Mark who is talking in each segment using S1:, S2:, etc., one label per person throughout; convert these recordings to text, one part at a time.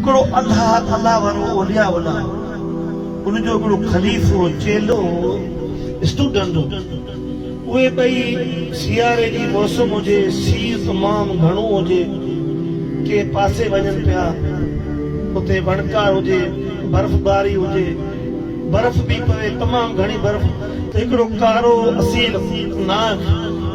S1: هڪڙو الله الله وارو اولياء الله هو. ان جو هڪڙو خليفو، چيلو هو، اسٽوڊنٽ هو. اهي ٻئي سياري جي موسم هجي، سيء تمام گهڻو هجي، ڪنهن پاسي وڃن پيا، اتي وڻڪار هجي، برفباري هجي، برف به پوي، تمام گهڻي برف، ته هڪڙو ڪارو اصيل نانگ،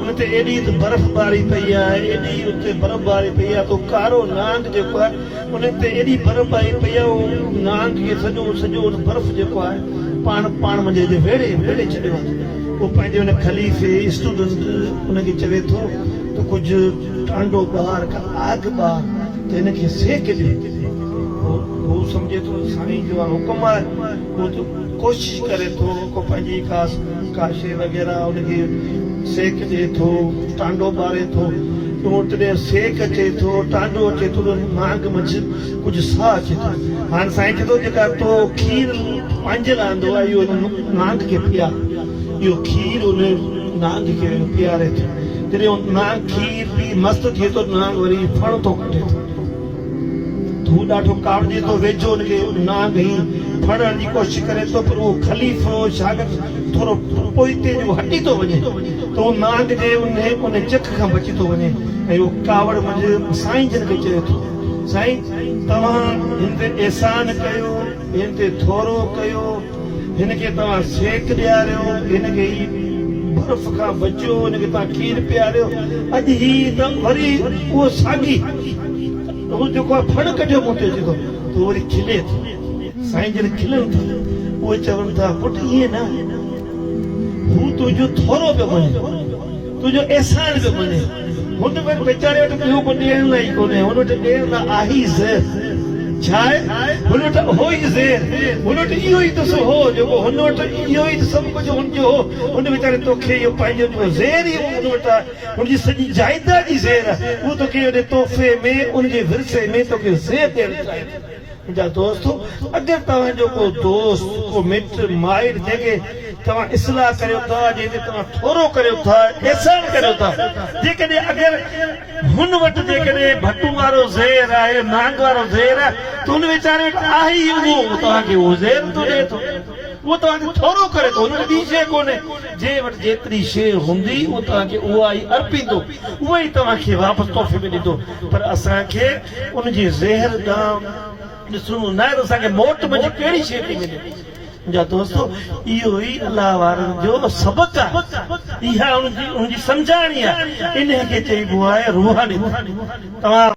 S1: ان تي ايڏي ته برف باري پئي آهي، ايڏي اتي برف باري پئي آهي ته اهو ڪارو نانگ جيڪو آهي، ان تي ايڏي برف باري پئي آهي، اهو نانگ کي سڄو سڄو ان برف جيڪو آهي، پاڻ پاڻ منجهه هيڏي ويڙهي ويڙهي ڇڏيو آهي. اهو پنهنجي ان خليفي، اسٽوڊنٽ، ان کي چوي ٿو ته ڪجهه ٽانڊو ٻار، ڪا آگ ٻار ته هن کي سيڪ ڏي. هو سمجهي ٿو ته سائين جو حڪم آهي، هو ته ڪوشش ڪري ٿو ڪو پنهنجي ڪا ڪا شيء وغيره ان کي سيڪ ڏئي ٿو، ٽانڊو ٻاري ٿو ته هو تڏهن سيڪ اچي ٿو، ٽانڊو اچي ٿو ته نانگ منجهه ڪجهه ساهه اچي ٿو. هاڻ سائين چئي ٿو جيڪا تو کير پنهنجي لاء آندو آهي اهو هن نانگ کي پيار. اهو کير ان نانگ کي پياري ٿو. جڏهن اهو نانگ کير پي مست ٿئي ٿو ته نانگ وري ڦڻ ٿو ڪڍي ٿو. ته هو ڏاڍو ڪاوڙجي ٿو، ويجهو ان کي نانگ هي ڦڻ هڻڻ جي ڪوشش ڪري ٿو پر اهو خليفو شاگرد ٿورو پوئتي جو هٽي ٿو وڃي ته اهو نانگ جي ان چڪ کان بچي ٿو وڃي ۽ اهو ڪاوڙ منجهه سائين جن کي چئي ٿو سائين توهان هن تي احسان ڪيو، هن تي ٿورو ڪيو، هن کي توهان سيڪ ڏياريو، هن کي هي برف کان بچيو، هن کي توهان کير پياريو، اڄ هي ته وري اهو ساڳي هو جيڪو آهي ڦڻ ڪڍيو مون تي اچي ٿو ته هو وري کلي ٿو. سائين جن کلن ٿا، اهي چون ٿا پٽ ائين نه، هو تنهنجو ٿورو پيو مڃي. تنهنجو احسان پيو مڃي. هن وٽ ويچاري وٽ ٻيو ڪو ڏيڻ لاء ئي ڪونهي. هن وٽ ڏيڻ لاء آهي ئي زهر. ڇا آهي؟ هن وٽ هو ئي زهر. هن وٽ اهو ئي ته سو هو جيڪو هن وٽ اهو ئي ته سڀ ڪجهه هن جو هو. هن ويچاري توکي اهو پنهنجو جيڪو زهر ئي هن وٽ آهي، هن جي سڄي جائيداد ئي زهر آهي. اهو توکي ان تحفي ۾، ان جي ورثي ۾ توکي زهر ڏيڻ چاهي ٿو. منهنجا دوستو! اگر توهان جو ڪو دوست، ڪو مٽ مائٽ جنهن کي توهان اصلاح ڪريو ٿا، جنهن تي توهان ٿورو ڪريو ٿا، احسان ڪريو ٿا، جيڪڏهن اگر هن وٽ جيڪڏهن ڀٽون وارو زهر آهي، نانگ وارو زهر آهي ته هن ويچاري وٽ آهي ئي اهو، اهو توهان کي اهو زهر ٿو ڏئي ٿو، اهو توهان تي ٿورو ڪري ٿو، هن وٽ ٻي شيء ڪونهي، جنهن وٽ جيتري شيء هوندي اهو توهان کي اها ئي ارپيندو، اها ئي توهان کي واپس تحفي ۾ ڏيندو، پر اسان کي ان جي زهر ڏانهن ڏسڻو ناهي ته اسان کي موٽ منجهه ڪهڙي شيء ٿي ملي. منهنجا دوستو اهو ئي الله وارن جو سبق آهي. اها ان جي سمجهاڻي آهي. انهيء کي چئبو آهي روحانيت. توهان.